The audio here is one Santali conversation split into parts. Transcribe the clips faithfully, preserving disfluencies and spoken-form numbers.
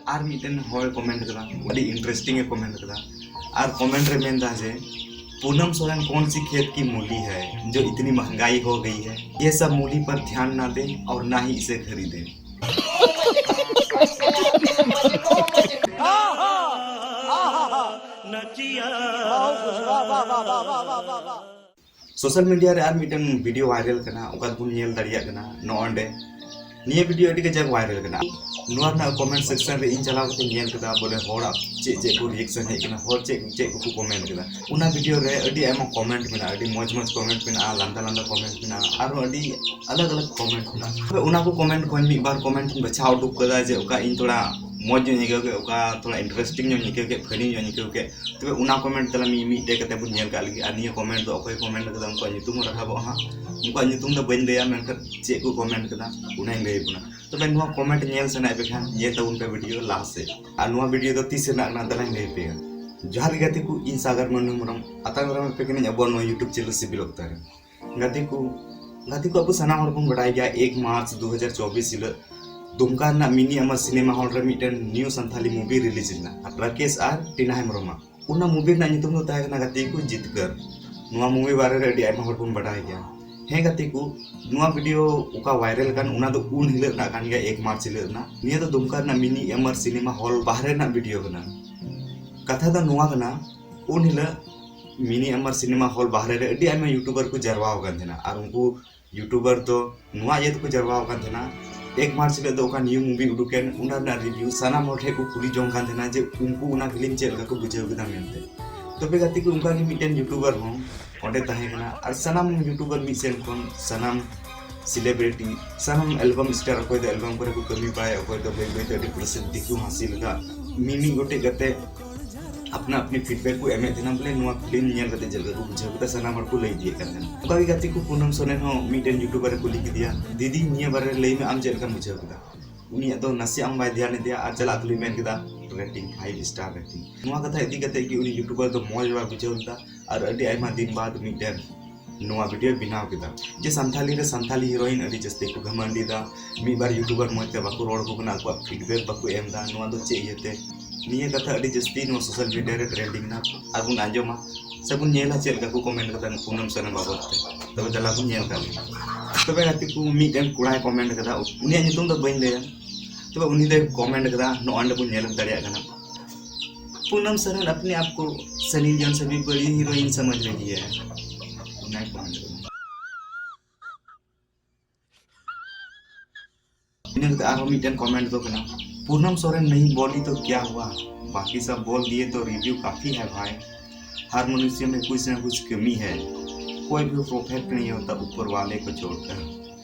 ᱟᱨ ᱢᱤᱫᱴᱮᱱ ᱦᱚᱲ ᱠᱚᱢᱮᱱᱴ ᱠᱟᱫᱟ, ᱟᱹᱰᱤ ᱤᱱᱴᱟᱨᱮᱥᱴᱤᱝ ᱮ ᱠᱚᱢᱮᱱᱴ ᱠᱟᱫᱟ᱾ ᱟᱨ ᱠᱚᱢᱮᱱᱴ ᱨᱮ ᱢᱮᱱᱫᱟ ᱡᱮ, "पूनम सोरेन कौन सी खेत की मूली है जो इतनी महंगाई हो गई है, ये सब मूली पर ध्यान ना दें और ना ही इसे खरीदें।" ᱥᱳᱥᱟᱞ ᱢᱤᱰᱤᱭᱟ ᱨᱮ ᱟᱨ ᱢᱤᱫᱴᱮᱱ ᱵᱷᱤᱰᱤᱭᱳ ᱵᱷᱟᱭᱨᱟᱞ ᱠᱟᱱᱟ, ᱚᱠᱟ ᱫᱚᱵᱚᱱ ᱧᱮᱞ ᱫᱟᱲᱮᱭᱟᱜ ᱠᱟᱱᱟ ᱱᱚᱜᱼᱚᱭ ᱱᱚᱸᱰᱮ᱾ ᱱᱤᱭᱟᱹ ᱵᱷᱤᱰᱤᱭᱳ ᱟᱹᱰᱤ ᱠᱟᱡᱟᱠ ᱵᱷᱟᱭᱨᱟᱞ ᱠᱟᱱᱟ᱾ ᱱᱚᱣᱟ ᱨᱮᱱᱟᱜ ᱠᱚᱢᱮᱱᱴ ᱥᱮᱠᱥᱚᱱ ᱨᱮ ᱤᱧ ᱪᱟᱞᱟᱣ ᱠᱟᱛᱮ ᱧᱮᱞ ᱠᱮᱫᱟ, ᱵᱚᱞᱮ ᱦᱚᱲᱟᱜ ᱪᱮᱫ ᱪᱮᱫ ᱠᱚ ᱨᱤᱭᱮᱠᱥᱚᱱ ᱦᱮᱡ ᱠᱟᱱᱟ, ᱦᱚᱲ ᱪᱮᱫ ᱪᱮᱫ ᱠᱚᱠᱚ ᱠᱚᱢᱮᱱᱴ ᱠᱮᱫᱟ᱾ ᱚᱱᱟ ᱵᱷᱤᱰᱤᱭᱳ ᱨᱮ ᱟᱹᱰᱤ ᱟᱭᱢᱟ ᱠᱚᱢᱮᱱᱴ ᱢᱮᱱᱟᱜᱼᱟ, ᱟᱹᱰᱤ ᱢᱚᱡᱽ ᱢᱚᱡᱽ ᱠᱚᱢᱮᱱᱴ ᱢᱮᱱᱟᱜᱼᱟ, ᱞᱟᱸᱫᱟ ᱞᱟᱸᱫᱟ ᱠᱚᱢᱮᱱᱴ ᱢᱮᱱᱟᱜᱼᱟ, ᱟᱨᱦᱚᱸ ᱟᱹᱰᱤ ᱟᱞᱟᱜᱽ ᱟᱞᱟᱜᱽ ᱠᱚᱢᱮᱱᱴ ᱢᱮᱱᱟᱜᱼᱟ᱾ ᱛᱚᱵᱮ ᱚᱱᱟ ᱠᱚ ᱠᱚᱢᱮᱱᱴ ᱠᱷᱚᱱ ᱢᱤᱫ ᱵᱟᱨ ᱠᱚᱢᱮᱱᱴ ᱤᱧ ᱵᱟᱪᱷᱟᱣ ᱩᱰᱩᱠ ᱠᱟᱫᱟ, ᱡᱮ ᱚᱠᱟ ᱤᱧ ᱛᱷᱚᱲᱟ ᱢᱚᱡᱽ ᱧᱚᱜ ᱤᱧ ᱟᱹᱭᱠᱟᱹᱣ ᱠᱮᱫ, ᱚᱠᱟ ᱛᱷᱚᱲᱟ ᱤᱱᱴᱟᱨᱮᱥᱴᱤᱝ ᱧᱚᱜ ᱤᱧ ᱟᱹᱭᱠᱟᱹᱣ ᱠᱮᱫ, ᱯᱷᱟᱱᱤ ᱧᱚᱜ ᱤᱧ ᱟᱹᱭᱠᱟᱹᱣ ᱠᱮᱫ᱾ ᱛᱚᱵᱮ ᱚᱱᱟ ᱠᱚᱢᱮᱱᱴ ᱛᱟᱞᱟ ᱢᱤᱫ ᱢᱤᱫᱴᱮᱡ ᱠᱟᱛᱮ ᱵᱚᱱ ᱧᱮᱞ ᱠᱟᱜ ᱞᱮᱜᱮ᱾ ᱟᱨ ᱱᱤᱭᱟᱹ ᱠᱚᱢᱮᱱᱴ ᱫᱚ ᱚᱠᱚᱭ ᱠᱚᱢᱮᱱᱴ ᱠᱟᱫᱟ, ᱩᱱᱠᱩᱣᱟᱜ ᱧᱩᱛᱩᱢ ᱦᱚᱸ ᱨᱟᱠᱟᱵᱚᱜᱼᱟ ᱦᱟᱸᱜ᱾ ᱩᱱᱠᱩᱣᱟᱜ ᱧᱩᱛᱩᱢ ᱫᱚ ᱵᱟᱹᱧ ᱞᱟᱹᱭᱟ, ᱢᱮᱱᱠᱷᱟᱱ ᱪᱮᱫ ᱠᱚ ᱠᱚᱢᱮᱱᱴ ᱠᱟᱫᱟ ᱚᱱᱟᱧ ᱞᱟᱹᱭ ᱟᱵᱚᱱᱟ᱾ ᱛᱚᱵᱮ ᱱᱚᱣᱟ ᱠᱚᱢᱮᱱᱴ ᱧᱮᱞ ᱥᱟᱱᱟᱭᱮᱫ ᱯᱮ ᱠᱷᱟᱱ ᱧᱮᱞ ᱛᱟᱵᱚᱱ ᱯᱮ ᱵᱷᱤᱰᱤᱭᱳ ᱞᱟᱦᱟ ᱥᱮᱫ᱾ ᱟᱨ ᱱᱚᱣᱟ ᱵᱷᱤᱰᱤᱭᱳ ᱫᱚ ᱛᱤᱥ ᱨᱮᱱᱟᱜ ᱠᱟᱱᱟ ᱫᱮᱞᱟᱧ ᱞᱟᱹᱭ ᱟᱯᱮᱭᱟ᱾ ᱡᱚᱦᱟᱨ ᱜᱮ ᱜᱟᱛᱮ ᱠᱚ, ᱤᱧ ᱥᱟᱜᱟᱨ ᱢᱟᱹᱱᱩ ᱦᱮᱢᱵᱨᱚᱢ᱾ ᱟᱛᱟᱝ ᱫᱟᱨᱟᱢᱮᱫ ᱯᱮ ᱠᱟᱹᱱᱟᱹᱧ ᱟᱵᱚᱣᱟᱜ ᱱᱚᱣᱟ YouTube ᱪᱮᱱᱮᱞ ᱥᱤᱵᱤᱞ ᱚᱠᱛᱟ ᱨᱮ᱾ ᱜᱟᱛᱮ ᱠᱚ, ᱜᱟᱛᱮ ᱠᱚ, ᱟᱵᱚ ᱥᱟᱱᱟᱢ ᱦᱚᱲ ᱵᱚᱱ ᱵᱟᱰᱟᱭ ᱜᱮᱭᱟ, ᱮᱠ ᱢᱟᱨᱪ ᱫᱩ ᱦᱟᱡᱟᱨ ᱪᱚᱵᱵᱤᱥ ᱦᱤᱞᱳᱜ ᱫᱩᱢᱠᱟ ᱨᱮᱱᱟᱜ ᱢᱤᱱᱤ ᱟᱢᱟᱨ ᱥᱤᱱᱮᱢᱟ ᱦᱚᱞ ᱨᱮ ᱢᱤᱫᱴᱮᱱ ᱱᱤᱭᱩ ᱥᱟᱱᱛᱷᱟᱞᱤ ᱢᱩᱵᱷᱤ ᱨᱤᱞᱤᱡᱽ ᱞᱮᱱᱟ, ᱨᱟᱠᱮᱥ ᱟᱨ ᱴᱤᱱᱟ ᱦᱮᱢᱵᱨᱚᱢᱟᱜ᱾ ᱚᱱᱟ ᱢᱩᱵᱷᱤ ᱨᱮᱱᱟᱜ ᱧᱩᱛᱩᱢ ᱫᱚ ᱛᱟᱦᱮᱸ ᱠᱟᱱᱟ ᱜᱟᱛᱮ ᱠᱚ ᱡᱤᱛᱠᱟᱹᱨ᱾ ᱱᱚᱣᱟ ᱢᱩᱵᱷᱤ ᱵᱟᱨᱮ ᱨᱮ ᱟᱹᱰᱤ ᱟᱭᱢᱟ ᱦᱚᱲ ᱵᱚᱱ ᱵᱟᱰᱟᱭ ᱜᱮᱭᱟ᱾ ᱦᱮᱸ ᱜᱟᱛᱮ ᱠᱚ, ᱱᱚᱣᱟ ᱵᱷᱤᱰᱤᱭᱳ ᱚᱠᱟ ᱵᱷᱟᱭᱨᱟᱞ ᱠᱟᱱ, ᱚᱱᱟ ᱫᱚ ᱩᱱ ᱦᱤᱞᱳᱜ ᱨᱮᱱᱟᱜ ᱠᱟᱱ ᱜᱮᱭᱟ, ᱮᱠ ᱢᱟᱨᱪ ᱦᱤᱞᱳᱜ ᱨᱮᱱᱟᱜ᱾ ᱱᱤᱭᱟᱹ ᱫᱚ ᱫᱩᱢᱠᱟ ᱨᱮᱱᱟᱜ ᱢᱤᱱᱤ ᱟᱢᱟᱨ ᱥᱤᱱᱮᱢᱟ ᱦᱚᱞ ᱵᱟᱦᱨᱮ ᱨᱮᱱᱟᱜ ᱵᱷᱤᱰᱤᱭᱳ ᱠᱟᱱᱟ᱾ ᱠᱟᱛᱷᱟ ᱫᱚ ᱱᱚᱣᱟ ᱠᱟᱱᱟ, ᱩᱱ ᱦᱤᱞᱳᱜ ᱢᱤᱱᱤ ᱟᱢᱟᱨ ᱥᱤᱱᱮᱢᱟ ᱦᱚᱞ ᱵᱟᱦᱨᱮ ᱨᱮ ᱟᱹᱰᱤ ᱟᱭᱢᱟ ᱭᱩᱴᱩᱵᱟᱨ ᱠᱚ ᱡᱟᱨᱣᱟ ᱟᱠᱟᱱ ᱛᱟᱦᱮᱱᱟ, ᱟᱨ ᱩᱱᱠᱩ ᱭᱩᱴᱩᱵᱟᱨ ᱫᱚ ᱱᱚᱣᱟ ᱤᱭᱟᱹ ᱛᱮᱠᱚ ᱡᱟᱨᱣᱟ ᱟᱠᱟᱱ ᱛᱟᱦᱮᱱᱟ, ᱮᱠ ᱢᱟᱨᱪ ᱦᱤᱞᱳᱜ ᱫᱚ ᱚᱠᱟ ᱱᱤᱭᱩ ᱢᱩᱵᱷᱤ ᱩᱰᱩᱠᱮᱱ, ᱚᱱᱟ ᱨᱮᱱᱟᱜ ᱨᱤᱵᱷᱤᱭᱩ ᱥᱟᱱᱟᱢ ᱦᱚᱲ ᱴᱷᱮᱱ ᱠᱚ ᱠᱩᱞᱤ ᱡᱚᱝ ᱠᱟᱱ ᱛᱟᱦᱮᱱᱟ ᱡᱮ ᱩᱱᱠᱩ ᱚᱱᱟ ᱯᱷᱤᱞᱢ ᱪᱮᱫ ᱞᱮᱠᱟ ᱠᱚ ᱵᱩᱡᱷᱟᱹᱣ ᱠᱮᱫᱟ ᱢᱮᱱᱛᱮ᱾ ᱛᱚᱵᱮ ᱜᱟᱛᱮ ᱠᱚ, ᱚᱱᱠᱟ ᱜᱮ ᱢᱤᱫᱴᱮᱱ ᱭᱩᱴᱩᱵᱟᱨ ᱦᱚᱸ ᱚᱸᱰᱮ ᱛᱟᱦᱮᱸ ᱠᱟᱱᱟ, ᱟᱨ ᱥᱟᱱᱟᱢ ᱭᱩᱴᱩᱵᱟᱨ ᱢᱤᱫ ᱥᱮᱱ ᱠᱷᱚᱱ ᱥᱟᱱᱟᱢ ᱥᱮᱞᱤᱵᱨᱤᱴᱤ, ᱥᱟᱱᱟᱢ ᱮᱞᱵᱟᱢ ᱥᱴᱟᱨ, ᱚᱠᱚᱭ ᱫᱚ ᱮᱞᱵᱟᱢ ᱠᱚᱨᱮ ᱠᱚ ᱠᱟᱹᱢᱤ ᱵᱟᱲᱟᱭᱟ, ᱚᱠᱚᱭ ᱫᱚ ᱵᱟᱹᱭ ᱵᱟᱹᱭ ᱛᱮ ᱟᱹᱰᱤ ᱯᱨᱚᱥᱤᱫᱷᱤ ᱠᱚ ᱦᱟᱥᱤᱞ ᱟᱠᱟᱫ, ᱢᱤᱢᱤᱫ ᱜᱚᱴᱮᱡ ᱠᱟᱛᱮ ᱟᱯᱱᱟ ᱟᱯᱱᱤ ᱯᱷᱤᱰᱵᱮᱠ ᱠᱚ ᱮᱢᱮᱫ ᱛᱟᱦᱮᱱᱟ, ᱵᱚᱞᱮ ᱱᱚᱣᱟ ᱯᱷᱤᱞᱢ ᱧᱮᱞ ᱠᱟᱛᱮ ᱪᱮᱫ ᱞᱮᱠᱟ ᱠᱚ ᱵᱩᱡᱷᱟᱹᱣ ᱠᱮᱫᱟ, ᱥᱟᱱᱟᱢ ᱦᱚᱲ ᱠᱚ ᱞᱟᱹᱭ ᱤᱫᱤᱭᱮᱫ ᱠᱟᱱ ᱛᱟᱦᱮᱱᱟ᱾ ᱚᱱᱠᱟ ᱜᱮ ᱜᱟᱛᱮ ᱠᱚ, ᱯᱩᱱᱟᱢ ᱥᱚᱨᱮᱱ ᱦᱚᱸ ᱢᱤᱫᱴᱮᱱ ᱭᱩᱴᱩᱵᱟᱨ ᱮ ᱠᱩᱞᱤ ᱠᱮᱫᱮᱭᱟ, "ᱫᱤᱫᱤ, ᱱᱤᱭᱟᱹ ᱵᱟᱨᱮ ᱞᱟᱹᱭ ᱢᱮ, ᱟᱢ ᱪᱮᱫ ᱞᱮᱠᱟᱢ ᱵᱩᱡᱷᱟᱹᱣ ᱠᱮᱫᱟ?" ᱩᱱᱤᱭᱟᱜ ᱫᱚ ᱱᱟᱥᱮᱭᱟᱜ ᱦᱚᱸ ᱵᱟᱭ ᱫᱷᱮᱭᱟᱱ ᱤᱫᱤᱭᱟ, ᱟᱨ ᱪᱟᱞᱟᱜ ᱛᱩᱞᱩᱡ ᱢᱮᱱ ᱠᱮᱫᱟ, "ᱨᱮᱴᱤᱝ, ᱯᱷᱟᱭᱤᱵᱷ ᱥᱴᱟᱨ ᱨᱮᱴᱤᱝ᱾" ᱱᱚᱣᱟ ᱠᱟᱛᱷᱟ ᱤᱫᱤ ᱠᱟᱛᱮ ᱜᱮ ᱩᱱᱤ ᱭᱩᱴᱩᱵᱟᱨ ᱫᱚ ᱢᱚᱡᱽ ᱵᱟᱭ ᱵᱩᱡᱷᱟᱹᱣ ᱞᱮᱫᱟ, ᱟᱨ ᱟᱹᱰᱤ ᱟᱭᱢᱟ ᱫᱤᱱ ᱵᱟᱫ ᱢᱤᱫᱴᱮᱱ ᱱᱚᱣᱟ ᱵᱷᱤᱰᱤᱭᱳᱭ ᱵᱮᱱᱟᱣ ᱠᱮᱫᱟ ᱡᱮ ᱥᱟᱱᱛᱷᱟᱞᱤ ᱨᱮ ᱥᱟᱱᱛᱷᱟᱞᱤ ᱦᱤᱨᱳᱭᱤᱱ ᱟᱹᱰᱤ ᱡᱟᱹᱥᱛᱤ ᱠᱚ ᱜᱷᱟᱢᱟᱱᱰᱤ ᱫᱟ, ᱢᱤᱫ ᱵᱟᱨ ᱭᱩᱴᱩᱵᱟᱨ ᱢᱚᱡᱽ ᱛᱮ ᱵᱟᱠᱚ ᱨᱚᱲ ᱟᱠᱚ ᱠᱟᱱᱟ, ᱟᱠᱚᱣᱟᱜ ᱯᱷᱤᱰᱵᱮᱠ ᱵᱟᱠᱚ ᱮᱢ ᱮᱫᱟ, ᱱᱚᱣᱟ ᱫᱚ ᱪᱮᱫ ᱤᱭᱟᱹᱛᱮ? ᱱᱤᱭᱟᱹ ᱠᱟᱛᱷᱟ ᱟᱹᱰᱤ ᱡᱟᱹᱥᱛᱤ ᱱᱚᱣᱟ ᱥᱳᱥᱟᱞ ᱢᱤᱰᱤᱭᱟ ᱨᱮ ᱴᱨᱮᱱᱰᱤᱝ ᱮᱱᱟ, ᱟᱨ ᱵᱚᱱ ᱟᱸᱡᱚᱢᱟ ᱥᱮ ᱵᱚᱱ ᱧᱮᱞᱟ ᱪᱮᱫ ᱞᱮᱠᱟ ᱠᱚ ᱠᱚᱢᱮᱱᱴ ᱠᱟᱫᱟ ᱯᱩᱱᱟᱢ ᱥᱚᱨᱮᱱ ᱵᱟᱵᱚᱫ ᱛᱮ᱾ ᱛᱚᱵᱮ ᱫᱮᱞᱟ ᱵᱚᱱ ᱧᱮᱞ ᱠᱟᱜ ᱜᱮ᱾ ᱛᱚᱵᱮ ᱜᱟᱛᱮ ᱠᱚ, ᱢᱤᱫᱴᱮᱱ ᱠᱚᱲᱟᱭ ᱠᱚᱢᱮᱱᱴ ᱠᱟᱫᱟ, ᱩᱱᱤᱭᱟᱜ ᱧᱩᱛᱩᱢ ᱫᱚ ᱵᱟᱹᱧ ᱞᱟᱹᱭᱟ, ᱛᱚᱵᱮ ᱩᱱᱤ ᱫᱚᱭ ᱠᱚᱢᱮᱱᱴ ᱠᱟᱫᱟ, ᱱᱚᱜᱼᱚᱭ ᱚᱸᱰᱮ ᱵᱚᱱ ᱧᱮᱞ ᱫᱟᱲᱮᱭᱟᱜ ᱠᱟᱱᱟ, पूनम सरन अपने आप को सनी लियोन से भी बड़ी हीरोइन समझ रही है। ᱚᱱᱟᱭ ᱠᱚᱢᱮᱱᱴ ᱠᱟᱫᱟ᱾ ᱤᱱᱟᱹ ᱠᱟᱛᱮ ᱟᱨᱦᱚᱸ ᱢᱤᱫᱴᱮᱱ ᱠᱚᱢᱮᱱᱴ ᱫᱚ ᱠᱟᱱᱟ, पूनम सोरेन नहीं बोली तो क्या हुआ, बाकी सब बोल दिए तो रिव्यू काफी है भाई। हर मनुष्य में कुछ ना कुछ कमी है, कोई भी परफेक्ट नहीं होता ऊपर वाले को छोड़कर।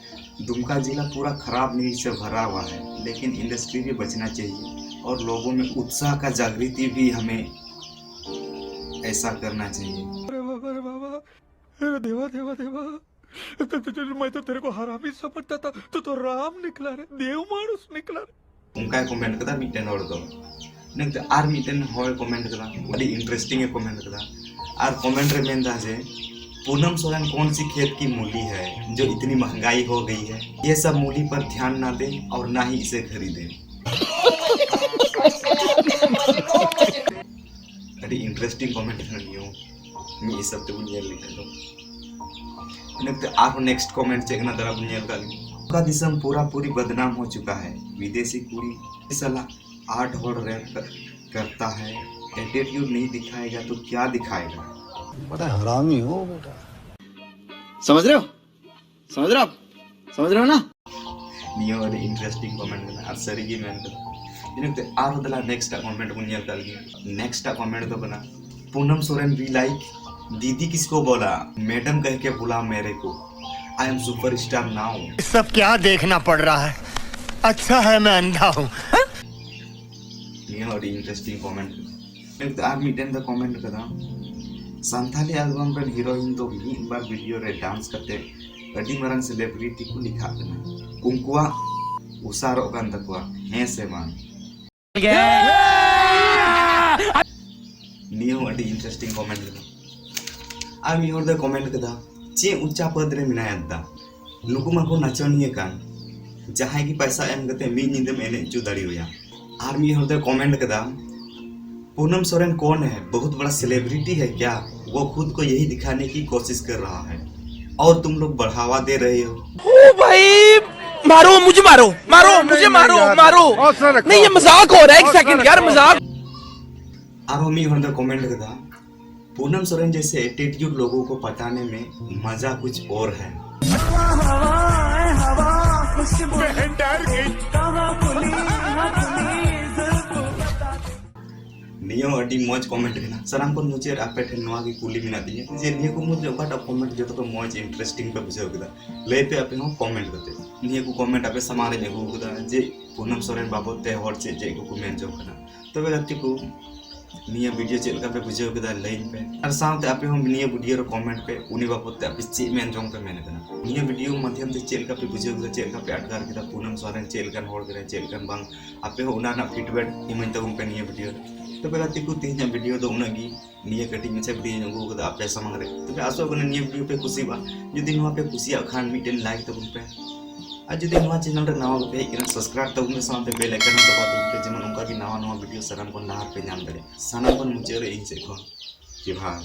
दुमका जिला पूरा खराब न्यूज से भरा हुआ है, लेकिन इंडस्ट्री भी बचना चाहिए और लोगों में उत्साह का जागृति भी हमें ऐसा करना चाहिए। अरे बाबा, अरे बाबा, अरे देवा, देवा, देवा, तो, तो, तो, मैं तो तेरे को हरामी समझता था, तू तो राम निकला रे, देव मानुस निकला रे। ᱚᱱᱠᱟᱭ ᱠᱚᱢᱮᱱᱴ ᱠᱟᱫᱟ ᱢᱤᱫᱴᱮᱱ ᱦᱚᱲ ᱫᱚ᱾ ᱤᱱᱟᱹ ᱠᱟᱛᱮ ᱟᱨ ᱢᱤᱫᱴᱮᱱ ᱦᱚᱲ ᱠᱚᱢᱮᱱᱴ ᱠᱟᱫᱟ, ᱟᱹᱰᱤ ᱤᱱᱴᱟᱨᱮᱥᱴᱤᱝ ᱮ ᱠᱚᱢᱮᱱᱴ ᱠᱟᱫᱟ᱾ ᱟᱨ ᱠᱚᱢᱮᱱᱴ ᱨᱮ ᱢᱮᱱᱫᱟ ᱡᱮ, पूनम सोरेन कौन सी खेत की मूली है जो इतनी महंगाई हो गई है, ये सब मूली पर ध्यान ना दें और ना ही इसे खरीदें। ᱟᱹᱰᱤ ᱤᱱᱴᱟᱨᱮᱥᱴᱤᱝ ᱠᱚᱢᱮᱱᱴ ᱠᱟᱱᱟ ᱱᱤᱭᱟᱹ ᱦᱚᱸ᱾ ᱢᱤᱫ ᱦᱤᱥᱟᱹᱵ ᱛᱮᱵᱚᱱ ᱧᱮᱞ ᱞᱮᱠᱷᱟᱱ ᱫᱚ᱾ ᱤᱱᱟᱹ ᱠᱟᱛᱮ ᱟᱨᱦᱚᱸ ᱱᱮᱠᱥᱴ ᱠᱚᱢᱮᱱᱴ ᱪᱮᱫ ᱠᱟᱱᱟ, ᱫᱟᱨᱟ ᱵᱚᱱ ᱧᱮᱞ ᱠᱟᱜ ᱞᱮᱜᱮ᱾ का दिसम पूरा पूरी बदनाम हो चुका है, विदेशी कुड़ी साला आठ होड़ रेप कर, करता है, एटीट्यूड नहीं दिखाएगा तो क्या दिखाएगा? बड़ा हरामी हो बेटा। समझ रहे हो? समझ रहे हो आप? समझ रहे हो ना? ᱱᱤᱭᱟᱹ ᱟᱹᱰᱤ ᱤᱱᱴᱟᱨᱮᱥᱴᱤᱝ ᱠᱚᱢᱮᱱᱴ ᱠᱟᱱᱟ ᱟᱨ ᱥᱟᱹᱨᱤ ᱜᱮ ᱢᱮᱱ ᱠᱟᱫᱟ᱾ ᱤᱱᱟᱹ ᱠᱟᱛᱮ ᱟᱨᱦᱚᱸ ᱫᱮᱞᱟ ᱱᱮᱠᱥᱴ ᱟᱜ ᱠᱚᱢᱮᱱᱴ ᱵᱚᱱ ᱧᱮᱞ ᱠᱟᱜ ᱞᱮᱜᱮ᱾ ᱱᱮᱠᱥᱴ ᱟᱜ ᱠᱚᱢᱮᱱᱴ ᱫᱚ ᱠᱟᱱᱟ, पूनम सोरेन भी लाइक, दीदी किसको बोला, मैडम कह के बुला मेरे को, आई एम सुपरस्टार नाउ। सब क्या देखना पड़ रहा है, अच्छा है मैं अंधा हूँ। ᱱᱤᱭᱟᱹ ᱦᱚᱸ ᱟᱹᱰᱤ ᱤᱱᱴᱟᱨᱮᱥᱴᱤᱝ ᱠᱚᱢᱮᱱᱴ ᱠᱟᱱᱟ᱾ ᱟᱨ ᱢᱤᱫᱴᱮᱱ ᱫᱚ ᱠᱚᱢᱮᱱᱴ ᱠᱟᱫᱟ, ᱥᱟᱱᱛᱷᱟᱞᱤ ᱟᱞᱵᱟᱢ ᱨᱮᱱ ᱦᱤᱨᱳᱭᱤᱱ ᱫᱚ ᱢᱤᱫ ᱵᱟᱨ ᱵᱷᱤᱰᱤᱭᱳ ᱨᱮ ᱰᱟᱱᱥ ᱠᱟᱛᱮ ᱟᱹᱰᱤ ᱢᱟᱨᱟᱝ ᱥᱮᱞᱮᱵᱨᱤᱴᱤ ᱠᱚ ᱞᱮᱠᱷᱟᱜ ᱠᱟᱱᱟ, ᱩᱱᱠᱩᱣᱟᱜ ᱩᱥᱟᱨᱚᱜ ᱠᱟᱱ ᱛᱟᱠᱚᱣᱟ, ᱦᱮᱸ ᱥᱮ ᱵᱟᱝ? ᱱᱤᱭᱟᱹ ᱦᱚᱸ ᱟᱹᱰᱤ ᱤᱱᱴᱟᱨᱮᱥᱴᱤᱝ ᱠᱚᱢᱮᱱᱴ ᱠᱟᱱᱟ᱾ ᱟᱨ ᱢᱤᱫ ᱦᱚᱲ ᱫᱚᱭ ᱠᱚᱢᱮᱱᱴ ᱠᱟᱫᱟ, ᱪᱮᱫ ᱩᱪᱟ ᱯᱚᱫ ᱨᱮ ᱢᱮᱱᱟᱭᱟ ᱫᱟ? ᱱᱩᱠᱩ ᱢᱟᱠᱚ ᱱᱟᱪᱚᱱᱤᱭᱟᱹ ᱠᱟᱱ, ᱡᱟᱦᱟᱸᱭ ᱜᱮ ᱯᱟᱭᱥᱟ ᱮᱢ ᱠᱟᱛᱮ ᱢᱤᱫ ᱧᱤᱫᱟᱹᱢ ᱮᱱᱮᱡ ᱦᱚᱪᱚ ᱫᱟᱲᱮᱣᱟᱭᱟ᱾ ᱟᱨ ᱢᱤᱫ ᱦᱚᱲ ᱫᱚᱭ ᱠᱚᱢᱮᱱᱴ ᱠᱟᱫᱟ, पूनम सोरेन कौन है? बहुत बड़ा सेलिब्रिटी है क्या? वो खुद को यही दिखाने की कोशिश कर रहा है और तुम लोग बढ़ावा दे रहे हो। ओ भाई, मारो मुझे, मारो, मारो, नहीं, मुझे नहीं मारो, यार, मारो। हौसला रखो। नहीं, ये मजाक हो रहा है, एक हौसला सेकंड यार, रखो। मजाक। ᱟᱨᱦᱚᱸ ᱢᱤᱫ ᱦᱚᱲ ᱫᱚ ᱠᱚᱢᱮᱱᱴ ᱠᱟᱫᱟ, पूनम सोरेन जैसे एटीट्यूड लोगों को पटाने में मजा कुछ और है। ᱱᱤᱭᱟᱹ ᱦᱚᱸ ᱟᱹᱰᱤ ᱢᱚᱡᱽ ᱠᱚᱢᱮᱱᱴ ᱠᱟᱱᱟ᱾ ᱥᱟᱱᱟᱢ ᱠᱷᱚᱱ ᱢᱩᱪᱟᱹᱫ ᱨᱮ ᱟᱯᱮ ᱴᱷᱮᱱ ᱱᱚᱣᱟ ᱜᱮ ᱠᱩᱞᱤ ᱢᱮᱱᱟᱜ ᱛᱤᱧᱟᱹ ᱡᱮ ᱱᱤᱭᱟᱹ ᱠᱚ ᱢᱩᱫᱽᱨᱮ ᱚᱠᱟᱴᱟᱜ ᱠᱚᱢᱮᱱᱴ ᱡᱚᱛᱚ ᱠᱷᱚᱱ ᱢᱚᱡᱽ ᱤᱱᱴᱟᱨᱮᱥᱴᱤᱝ ᱯᱮ ᱵᱩᱡᱷᱟᱹᱣ ᱠᱮᱫᱟ? ᱞᱟᱹᱭ ᱯᱮ ᱟᱯᱮ ᱦᱚᱸ ᱠᱚᱢᱮᱱᱴ ᱠᱟᱛᱮ᱾ ᱱᱤᱭᱟᱹ ᱠᱚ ᱠᱚᱢᱮᱱᱴ ᱟᱯᱮ ᱥᱟᱢᱟᱝ ᱨᱮᱧ ᱟᱹᱜᱩ ᱟᱠᱟᱫᱟ ᱡᱮ ᱯᱩᱱᱟᱢ ᱥᱚᱨᱮᱱ ᱵᱟᱵᱚᱫ ᱛᱮ ᱦᱚᱲ ᱪᱮᱫ ᱪᱮᱫ ᱠᱚᱠᱚ ᱢᱮᱱ ᱡᱚᱝ ᱠᱟᱱᱟ᱾ ᱛᱚᱵᱮ ᱜᱟᱛᱮ ᱠᱚ, ᱱᱤᱭᱟᱹ ᱵᱷᱤᱰᱤᱭᱳ ᱪᱮᱫ ᱞᱮᱠᱟ ᱯᱮ ᱵᱩᱡᱷᱟᱹᱣ ᱠᱮᱫᱟ ᱞᱟᱹᱭᱟᱹᱧ ᱯᱮ, ᱟᱨ ᱥᱟᱶᱛᱮ ᱟᱯᱮ ᱦᱚᱸ ᱱᱤᱭᱟᱹ ᱵᱷᱤᱰᱤᱭᱳ ᱨᱮ ᱠᱚᱢᱮᱱᱴ ᱯᱮ, ᱩᱱᱤ ᱵᱟᱵᱚᱫ ᱛᱮ ᱟᱯᱮ ᱪᱮᱫ ᱢᱮᱱ ᱡᱚᱝ ᱯᱮ ᱢᱮᱱ ᱠᱟᱱᱟ᱾ ᱱᱤᱭᱟᱹ ᱵᱷᱤᱰᱤᱭᱳ ᱢᱟᱫᱽᱫᱷᱚᱢ ᱛᱮ ᱪᱮᱫ ᱞᱮᱠᱟ ᱯᱮ ᱵᱩᱡᱷᱟᱹᱣ ᱠᱮᱫᱟ, ᱪᱮᱫ ᱞᱮᱠᱟ ᱯᱮ ᱟᱴᱠᱟᱨ ᱠᱮᱫᱟ, ᱯᱩᱱᱟᱢ ᱥᱚᱨᱮᱱ ᱪᱮᱫ ᱞᱮᱠᱟᱱ ᱦᱚᱲ ᱠᱟᱱᱟᱭ, ᱪᱮᱫ ᱞᱮᱠᱟᱱ ᱵᱟᱝ, ᱟᱯᱮ ᱦᱚᱸ ᱚᱱᱟ ᱨᱮᱱᱟᱜ ᱯᱷᱤᱰᱵᱮᱠ ᱤᱢᱟᱹᱧ ᱛᱟᱵᱚᱱ ᱯᱮ ᱱᱤᱭᱟᱹ ᱵᱷᱤᱰᱤᱭᱳ ᱨᱮ᱾ ᱛᱚᱵᱮ ᱜᱟᱛᱮ ᱠᱚ, ᱛᱮᱦᱮᱧᱟᱜ ᱵᱷᱤᱰᱤᱭᱳ ᱫᱚ ᱩᱱᱟᱹᱜ ᱜᱮ᱾ ᱱᱤᱭᱟᱹ ᱠᱟᱹᱴᱤᱡ ᱢᱟᱪᱷᱟ ᱵᱷᱤᱰᱤᱭᱳᱧ ᱟᱹᱜᱩ ᱠᱟᱫᱟ ᱟᱯᱮ ᱥᱟᱢᱟᱝ ᱨᱮ᱾ ᱛᱚᱵᱮ ᱟᱥᱚᱜ ᱠᱟᱱᱟ ᱱᱤᱭᱟᱹ ᱵᱷᱤᱰᱤᱭᱳ ᱯᱮ ᱠᱩᱥᱤᱭᱟᱜᱼᱟ᱾ ᱡᱩᱫᱤ ᱱᱚᱣᱟ ᱯᱮ ᱠᱩᱥᱤᱭᱟᱜ ᱠᱷᱟᱱ ᱢᱤᱫᱴᱮᱱ ᱞᱟᱭᱤᱠ ᱛᱟᱵᱚᱱ ᱯᱮ, ᱟᱨ ᱡᱩᱫᱤ ᱱᱚᱣᱟ ᱪᱮᱱᱮᱞ ᱨᱮ ᱱᱟᱣᱟ ᱜᱮᱯᱮ ᱦᱮᱡ ᱠᱟᱱᱟ, ᱥᱟᱵᱥᱠᱨᱟᱭᱤᱵ ᱛᱟᱵᱚᱱ ᱯᱮ, ᱥᱟᱶᱛᱮ ᱵᱮᱞ ᱟᱭᱠᱚᱱ ᱦᱚᱸ ᱫᱟᱵᱟᱣ ᱛᱟᱵᱚᱱ ᱯᱮ, ᱡᱮᱢᱚᱱ ᱚᱱᱠᱟ ᱜᱮ ᱱᱟᱣᱟ ᱱᱟᱣᱟ ᱵᱷᱤᱰᱤᱭᱳ ᱥᱟᱱᱟᱢ ᱠᱷᱚᱱ ᱞᱟᱦᱟ ᱨᱮᱯᱮ ᱧᱟᱢ ᱫᱟᱲᱮᱭᱟᱜᱼᱟ᱾ ᱥᱟᱱᱟᱢ ᱠᱷᱚᱱ ᱢᱩᱪᱟᱹᱫ ᱨᱮ ᱤᱧ ᱥᱮᱫ ᱠᱷᱚᱱ ᱡᱚᱦᱟᱨ᱾